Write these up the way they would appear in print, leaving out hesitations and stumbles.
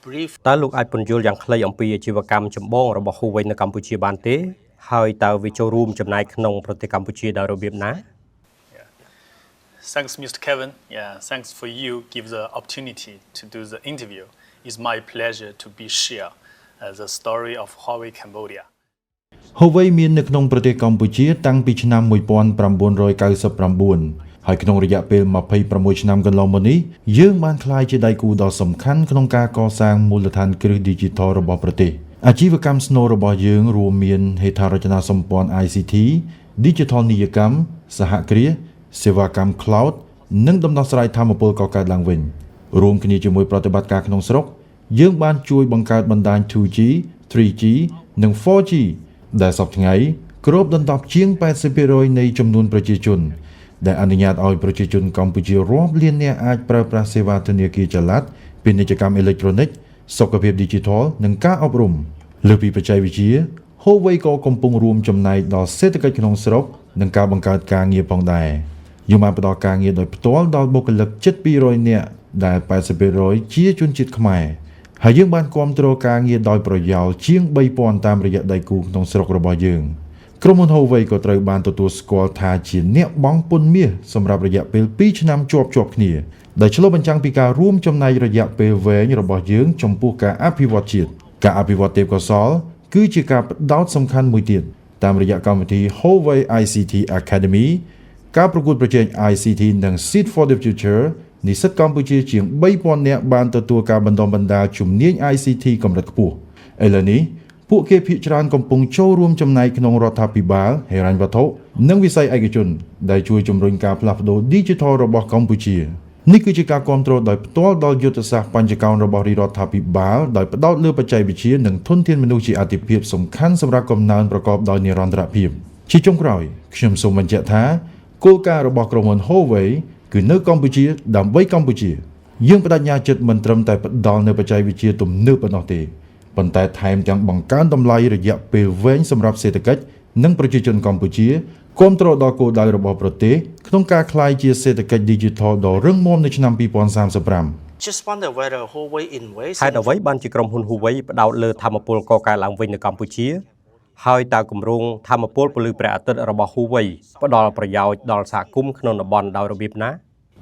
Brief តើលោកអាចពន្យល់យ៉ាងខ្លីអំពីអាជីវកម្មចម្បងរបស់ Huawei នៅកម្ពុជាបានទេ ហើយតើវាចូលរួមចំណែកក្នុងប្រទេសកម្ពុជាដោយរបៀបណា Thanks, Mr. Kevin. Yeah, thanks for you give the opportunity to do the interview. It's my pleasure to be share the story of Huawei Cambodia. Huawei មាននៅក្នុងប្រទេសកម្ពុជាតាំងពីឆ្នាំ1999ហើយក្នុងរយៈពេល26ឆ្នាំកន្លងមកនេះយើងបានក្លាយជាដៃគូដ៏សំខាន់ក្នុងការកសាងមូលដ្ឋានគ្រឹះ Digital របស់ប្រទេសអាជីវកម្មស្នូលរបស់យើងរួមមានហេដ្ឋារចនាសម្ព័ន្ធ ICT Digital នីយកម្មសហគ្រាសសេវាកម្ម Cloud និងដំណោះស្រាយថាមពលកកើតឡើងវិញរួមគ្នាជាមួយប្រតិបត្តិការក្នុងស្រុកយើងបានជួយបង្កើតបណ្ដាញ 2G 3G និង 4G ដែលសព្វថ្ងៃគ្របដណ្ដប់ជាង80%នៃចំនួនប្រជាជន ដែលអនុញ្ញាតឲ្យប្រជាជនកម្ពុជារាប់លាននាក់អាចប្រើប្រាស់សេវាធនាគារចល័តពាណិជ្ជកម្មអេឡិចត្រូនិកសុខភាពឌីជីថលនិងការអប់រំលើសពីបច្ចេកវិទ្យា Huawei ក៏កំពុងរួមចំណែកដល់សេដ្ឋកិច្ចក្នុងស្រុកនិងការបង្កើតការងារផងដែរយើងបានផ្ដល់ការងារដោយផ្ទាល់ដល់បុគ្គលិកជិត200នាក់ដែល80%ជាជនជាតិខ្មែរហើយយើងបានគ្រប់គ្រងការងារដោយប្រយោលជាង3000តាមរយៈដៃគូក្នុងស្រុករបស់យើងក្រុមហ៊ុន Huawei ក៏ត្រូវបានទទួលស្គាល់ថាជាអ្នកបង់ពន្ធមាសសម្រាប់រយៈពេល2ឆ្នាំជាប់ជាប់គ្នាដែលឆ្លុះបញ្ចាំងពីការរួមចំណែករយៈពេលវែងរបស់យើងចំពោះការអភិវឌ្ឍជាតិការអភិវឌ្ឍទេពកោសល្យគឺជាការផ្ដោតសំខាន់មួយទៀតតាមរយៈកម្មវិធី Huawei ICT Academy ការប្រកួតប្រជែង ICT និង Seed for the Future និស្សិតកម្ពុជាជាង3000នាក់បានទទួលការបណ្ដុះបណ្ដាលជំនាញ ICT កម្រិតខ្ពស់ឥឡូវនេះពួកគេភាគច្រើនកំពុងចូលរួមចំណែកក្នុងរដ្ឋាភិបាលហិរញ្ញវត្ថុនិងវិស័យឯកជនដែលជួយជំរុញការផ្លាស់ប្ដូរ Digital របស់កម្ពុជានេះគឺជាការគាំទ្រដោយផ្ទាល់ដល់យុទ្ធសាស្ត្របញ្ចកោណរបស់រាជរដ្ឋាភិបាលដោយផ្ដោតលើបច្ចេកវិទ្យានិងធនធានមនុស្សជាអាទិភាពសំខាន់សម្រាប់កំណើនប្រកបដោយនិរន្តរភាពជាចុងក្រោយខ្ញុំសូមបញ្ជាក់ថាគោលការណ៍របស់ក្រុមហ៊ុន Huawei គឺនៅកម្ពុជាដើម្បីកម្ពុជា យើងប្ដេជ្ញាចិត្តមិនត្រឹមតែផ្ដល់នូវបច្ចេកវិទ្យាទំនើបប៉ុណ្ណោះទេប៉ុន្តែថែមទាំងបង្កើនតម្លៃរយៈពេលវែងសម្រាប់សេដ្ឋកិច្ចនិងប្រជាជនកម្ពុជាគាំទ្រដល់គោលដៅរបស់ប្រទេសក្នុងការក្លាយជាសេដ្ឋកិច្ច Digital ដ៏រឹងមាំនៅឆ្នាំ2035 Just wonder whether Huawei invest ហេតុអ្វីបានជាក្រុមហ៊ុន Huawei ផ្ដោតលើថាមពលកកើតឡើងវិញនៅកម្ពុជា ហើយតើគម្រោងថាមពលពន្លឺព្រះអាទិត្យរបស់ Huawei ផ្ដល់ប្រយោជន៍ដល់សហគមន៍ក្នុងតំបន់ដោយរបៀបណា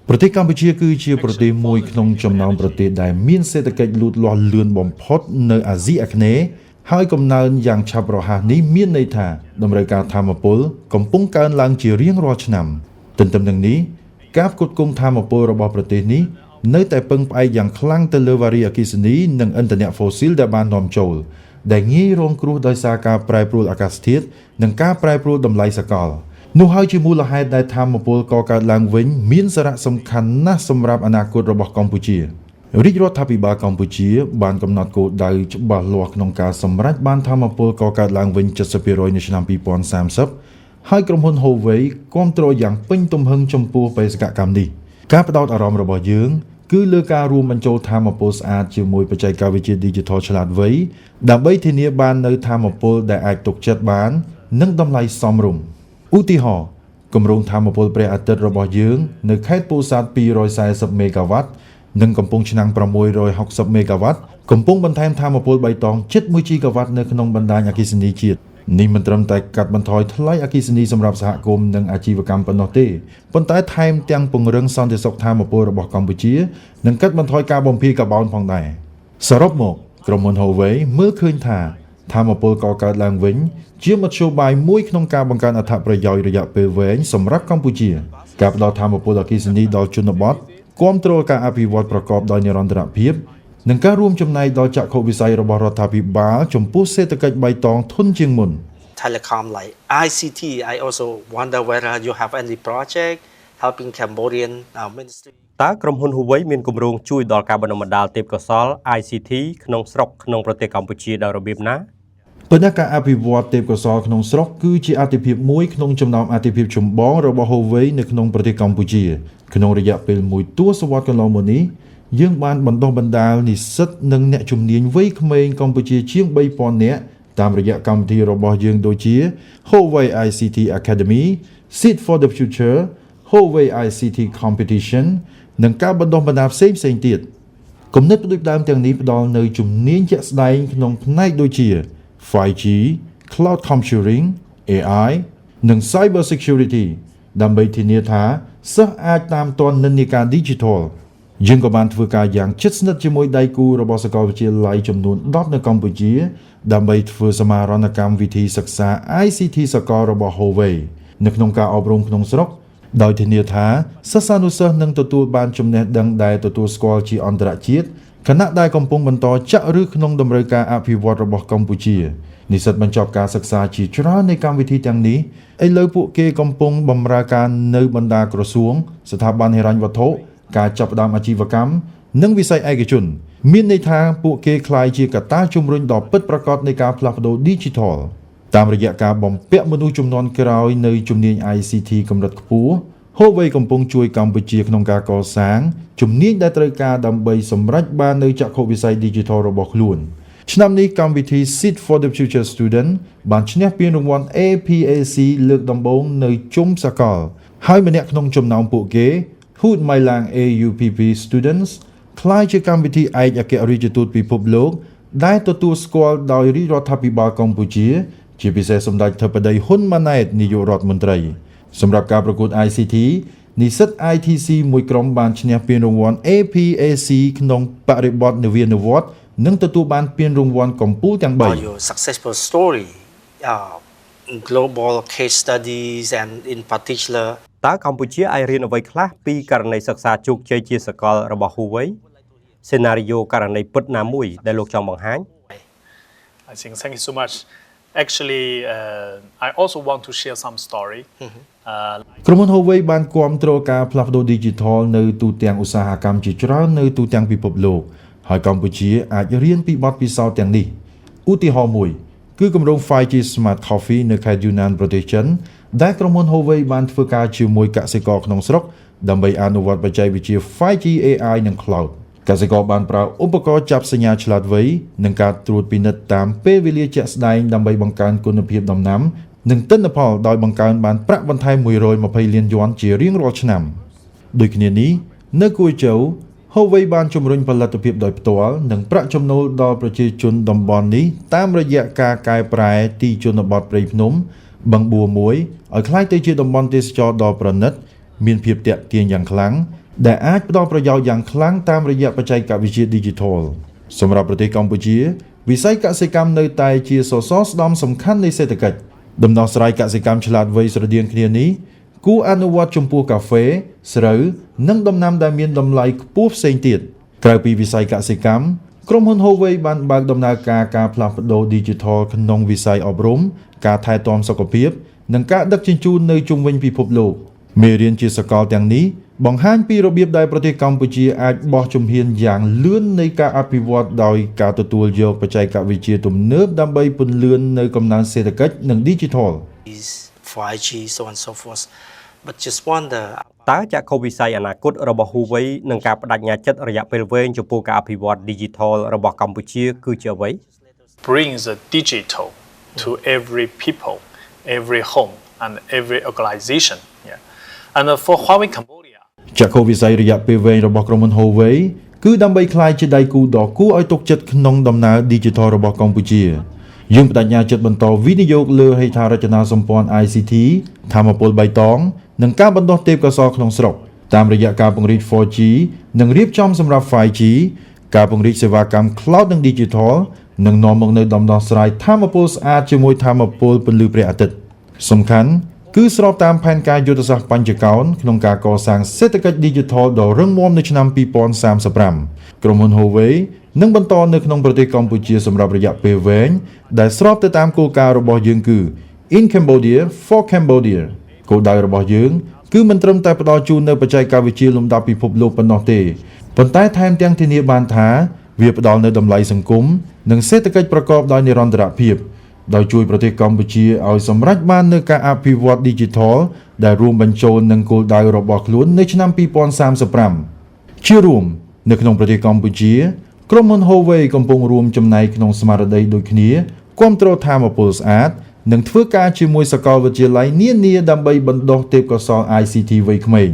ប្រទេសកម្ពុជាគឺជាប្រទេសមួយក្នុងចំណោមប្រទេសដែលមានសេដ្ឋកិច្ចលូតលាស់លឿនបំផុតនៅអាស៊ីអាគ្នេយ៍ហើយកំណើនយ៉ាងឆាប់រហ័សនេះមានន័យថាតម្រូវការថាមពលកំពុងកើនឡើងជារៀងរាល់ឆ្នាំទន្ទឹមនឹងនេះការផ្គត់ផ្គង់ថាមពលរបស់ប្រទេសនេះនៅតែពឹងផ្អែកយ៉ាងខ្លាំងទៅលើវារីអគ្គិសនីនិងឥន្ធនៈហ្វូស៊ីលដែលបាននាំចូលដែលងាយរងគ្រោះដោយសារការប្រែប្រួលអាកាសធាតុនិងការប្រែប្រួលតម្លៃសកលនោះហើយជាមូលហេតុដែលថាមពលកកើតឡើងវិញមានសារៈសំខាន់ណាស់សម្រាប់អនាគតរបស់កម្ពុជារាជរដ្ឋាភិបាលកម្ពុជាបានកំណត់គោលដៅច្បាស់លាស់ក្នុងការសម្រេចបានថាមពលកកើតឡើងវិញ70%នៅឆ្នាំ2030ហើយក្រុមហ៊ុន Huawei គាំទ្រយ៉ាងពេញទំហឹងចំពោះបេសកកម្មនេះការផ្ដោតអារម្មណ៍របស់យើងគឺលើការរួមបញ្ចូលថាមពលស្អាតជាមួយបច្ចេកវិទ្យា Digital ឆ្លាតវៃដើម្បីធានាបាននូវថាមពលដែលអាចទុកចិត្តបាន និងតម្លៃសមរម្យឧទាហរណ៍គម្រោងថាមពលព្រះអាទិត្យរបស់យើងនៅខេត្តពោធិ៍សាត់240មេហ្គាវ៉ាត់និងកំពង់ឆ្នាំង660មេហ្គាវ៉ាត់កំពុងបន្ថែមថាមពលបៃតងជិត1ជីហ្គាវ៉ាត់នៅក្នុងបណ្ដាញអគ្គិសនីជាតិនេះមិនត្រឹមតែកាត់បន្ថយថ្លៃអគ្គិសនីសម្រាប់សហគមន៍និងអាជីវកម្មប៉ុណ្ណោះទេប៉ុន្តែថែមទាំងពង្រឹងសន្តិសុខថាមពលរបស់កម្ពុជានិងកាត់បន្ថយការបំភាយកាបូនផងដែរសរុបមកក្រុមហ៊ុន Huawei មើលឃើញថាថាមពលកកើតឡើងវិញជាមធ្យោបាយមួយក្នុងការបង្កើនអត្ថប្រយោជន៍រយៈពេលវែងសម្រាប់កម្ពុជាការផ្ដល់ថាមពលអគ្គិសនីដល់ជនបទគាំទ្រការអភិវឌ្ឍប្រកបដោយនិរន្តរភាពនិងការរួមចំណែកដល់ចក្ខុវិស័យរបស់រដ្ឋាភិបាលចំពោះសេដ្ឋកិច្ចបៃតងធន់ជាងមុន Telecom like ICT. I also wonder whether you have any project helping Cambodian ministry. តើក្រុមហ៊ុន Huawei មានគម្រោងជួយដល់ការបណ្ដុះបណ្ដាលទេពកោសល្យ ICT ក្នុងស្រុកក្នុងប្រទេសកម្ពុជាដោយរបៀបណា ប៉ុន្តែការអភិវឌ្ឍទេពកោសល្យក្នុងស្រុកគឺជាអាទិភាពមួយក្នុងចំណោមអាទិភាពចម្បងរបស់ Huawei នៅក្នុងប្រទេសកម្ពុជាក្នុងរយៈពេលមួយទសវត្សរ៍កន្លងមកនេះយើងបានបណ្ដុះបណ្ដាលនិស្សិតនិងអ្នកជំនាញវ័យក្មេងកម្ពុជាជាង3000នាក់តាមរយៈកម្មវិធីរបស់យើងដូចជា Huawei ICT Academy, Seed for the Future, Huawei ICT Competition និងការបណ្ដុះបណ្ដាលផ្សេងៗទៀត។ គំនិតផ្ដួចផ្ដើមទាំងនេះផ្ដល់នូវជំនាញជាក់ស្ដែងក្នុងផ្នែកដូចជា 5G, Cloud Computing, AI និង Cyber Security ដើម្បីធានាថាសិស្សអាចតាមទាន់និន្នាការ Digital យើងក៏បានធ្វើការយ៉ាងជិតស្និទ្ធជាមួយដៃគូរបស់សាកលវិទ្យាល័យចំនួន10នៅកម្ពុជា ដើម្បីធ្វើសមាហរណកម្មវិធីសិក្សា ICT សកលរបស់ Huawei នៅក្នុងការអប់រំក្នុងស្រុកដោយធានាថាសិស្សានុសិស្សនឹងទទួលបានចំណេះដឹងដែលទទួលស្គាល់ជាអន្តរជាតិខណៈដែលកំពុងបន្តចាក់ឫសក្នុងតម្រូវការអភិវឌ្ឍរបស់កម្ពុជានិស្សិតបញ្ចប់ការសិក្សាជាច្រើននៃកម្មវិធីទាំងនេះឥឡូវពួកគេកំពុងបម្រើការនៅបណ្ដាក្រសួង ស្ថាប័នហិរញ្ញវត្ថុការចាប់ផ្ដើមអាជីវកម្មនិងវិស័យឯកជន មានន័យថាពួកគេក្លាយជាកត្តាជំរុញដ៏ពិតប្រាកដនៃការផ្លាស់ប្ដូរ Digital តាមរយៈការបំពាក់មនុស្សជំនាន់ក្រោយនៅជំនាញ ICT កម្រិតខ្ពស់ Huawei កំពុងជួយកម្ពុជាក្នុងការកសាងជំនាញដែលត្រូវការដើម្បីសម្រេចបាននូវចក្ខុវិស័យ Digital របស់ខ្លួនឆ្នាំនេះកម្មវិធី Seed for the Future Student បានឈ្នះពានរង្វាន់ APAC លើកដំបូងនៅជុំសកល ហើយម្នាក់ក្នុងចំណោមពួកគេ Hood Mailang AUPP Students ក្លាយជាកម្មវិធីឯកអគ្គរដ្ឋទូតពិភពលោក ដែលទទួលស្គាល់ដោយរាជរដ្ឋាភិបាលកម្ពុជា ជាពិសេសសម្ដេចធិបតីហ៊ុនម៉ាណែតនាយករដ្ឋមន្ត្រីសម្រាប់ការប្រកួត ICT និស្សិត ITC មួយក្រុមបានឈ្នះពានរង្វាន់ APAC ក្នុងបរិបទនវានុវត្តន៍និងទទួលបានពានរង្វាន់កំពូលទាំង About your successful story, global case studies, and in particular តើកម្ពុជាអាចរៀនអ្វីខ្លះពីករណីសិក្សាជោគជ័យជាសកលរបស់ Huawei សេណារីយ៉ូករណីពិតណាមួយដែលលោកចង់បង្ហាញ I think thank you so much. Actually, I also want to share some story. ក្រុមហ៊ុន Huawei បានគាំទ្រការផ្លាស់ប្ដូរ Digital នៅទូទាំងឧស្សាហកម្មជាច្រើននៅទូទាំងពិភពលោកហើយកម្ពុជាអាចរៀនពីបទពិសោធន៍ទាំងនេះឧទាហរណ៍មួយគឺគម្រោង 5G Smart Coffee នៅខេត្តយូណានប្រទេសចិនដែលក្រុមហ៊ុន Huawei បានធ្វើការជាមួយកសិករក្នុងស្រុកដើម្បីអនុវត្តបច្ចេកវិទ្យា 5G AI និង Cloud កសិករបានប្រើឧបករណ៍ចាប់សញ្ញាឆ្លាតវៃនិងការត្រួតពិនិត្យតាមពេលវេលាជាក់ស្ដែងដើម្បីបង្កើនគុណភាពដំណាំនិងទិន្នផលដោយបង្កើនបានប្រាក់បន្ថែម120លានយួនជារៀងរាល់ឆ្នាំដូចគ្នានេះនៅគួយជូវ Huawei បានជំរុញផលិតភាពដោយផ្ទាល់និងប្រាក់ចំណូលដល់ប្រជាជនតំបន់នេះតាមរយៈការកែប្រែទីជនបទព្រៃភ្នំបឹងបួមួយឲ្យក្លាយទៅជាតំបន់ទេសចរណ៍ដ៏ប្រណិត មានភាពទាក់ទាញយ៉ាងខ្លាំងដែលអាចផ្ដល់ប្រយោជន៍យ៉ាងខ្លាំងតាមរយៈបច្ចេកវិទ្យា Digital សម្រាប់ប្រទេសកម្ពុជា វិស័យកសិកម្មនៅតែជាសសរស្តម្ភសំខាន់នៃសេដ្ឋកិច្ចដំណោះស្រាយកសិកម្មឆ្លាតវៃស្រដៀងគ្នានេះគួរអនុវត្តចំពោះកាហ្វេ ស្រូវនិងដំណាំដែលមានតម្លៃខ្ពស់ផ្សេងទៀតក្រៅពីវិស័យកសិកម្មក្រុមហ៊ុន Huawei បានបើកដំណើរការការផ្លាស់ប្ដូរ Digital ក្នុងវិស័យអប់រំការថែទាំសុខភាព និងការដឹកជញ្ជូននៅជុំវិញពិភពលោកមេរៀនជាសកលទាំងនេះបង្ហាញពីរបៀបដែលប្រទេសកម្ពុជាអាចបោះជំហានយ៉ាងលឿននៃការអភិវឌ្ឍដោយការទទួលយកបច្ចេកវិទ្យាទំនើបដើម្បីពន្លឿននៅកំណើនសេដ្ឋកិច្ចនិង Digital 5G, so on and so forth. But just wonder តើចក្ខុវិស័យអនាគតរបស់ Huawei និងការបដិញ្ញាចិត្តរយៈពេលវែងចំពោះការអភិវឌ្ឍ Digital របស់កម្ពុជាគឺជាអ្វី Bring the digital to every people, every home, and every organization. Yeah. And for Huawei Cambodia, ចក្ខុវិស័យរយៈពេលវែងរបស់ក្រុមហ៊ុន Huawei គឺដើម្បីក្លាយជាដៃគូដ៏គួរឲ្យទុកចិត្តក្នុងដំណើរ Digital របស់កម្ពុជាយើងបដិញ្ញាចិត្តបន្តវិនិយោគលើហេដ្ឋារចនាសម្ព័ន្ធ ICT ថាមពលបៃតងនិងការបណ្ដុះទេពកោសល្យក្នុងស្រុកតាមរយៈការពង្រីក 4G និងរៀបចំសម្រាប់ 5G ការពង្រីកសេវាកម្ម Cloud និង Digital និងនាំមកនូវដំណោះស្រាយថាមពលស្អាតជាមួយថាមពលពន្លឺព្រះអាទិត្យសំខាន់គឺស្របតាមផែនការយុទ្ធសាស្ត្របញ្ចកោណក្នុងការកសាងសេដ្ឋកិច្ច Digital ដ៏រឹងមាំនៅឆ្នាំ2035ក្រុមហ៊ុន Huawei នឹងបន្តនៅក្នុងប្រទេសកម្ពុជាសម្រាប់រយៈពេលវែងដែលស្របទៅតាមគោលការណ៍របស់យើងគឺ In Cambodia for Cambodia គោលដៅរបស់យើងគឺមិនត្រឹមតែផ្ដល់ជូននូវបច្ចេកវិទ្យាលំដាប់ពិភពលោកប៉ុណ្ណោះទេប៉ុន្តែថែមទាំងធានាបានថាវាផ្ដល់នូវតម្លៃសង្គមនិងសេដ្ឋកិច្ចប្រកបដោយនិរន្តរភាពដោយជួយប្រទេសកម្ពុជាឲ្យសម្រេចបាននូវការអភិវឌ្ឍ Digital ដែលរួមបញ្ចូលនឹងគោលដៅរបស់ខ្លួននៅឆ្នាំ2035ជារួមនៅក្នុងប្រទេសកម្ពុជាក្រុមហ៊ុន Huawei កំពុងរួមចំណែកក្នុងស្មារតីដូចគ្នាគាំទ្រថាមពលស្អាតនិងធ្វើការជាមួយសាកលវិទ្យាល័យនានាដើម្បីបណ្ដុះទេពកោសល្យ ICT វ័យក្មេង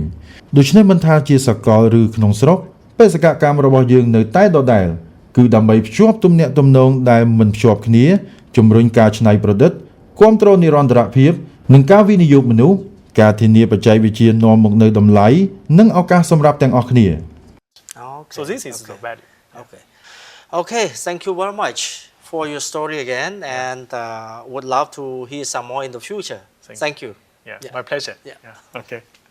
ដូច្នេះមិនថាជាសកលឬក្នុងស្រុក បេសកកម្មរបស់យើងនៅតែដដែលគឺដើម្បីភ្ជាប់ទំនាក់ទំនងដែលមិនភ្ជាប់គ្នាជំរុញការច្នៃប្រឌិតគាំទ្រនិរន្តរភាពនិងការវិនិយោគមនុស្សការធានាបច្ចេកវិទ្យានាំមកនូវតម្លៃនិងឱកាសសម្រាប់ទាំងអស់គ្នា Okay. So this is the value. Okay. Okay, thank you very much for your story again and would love to hear some more in the future. Thank Thank you. Yeah, Yeah. my pleasure. Yeah. Yeah. Okay.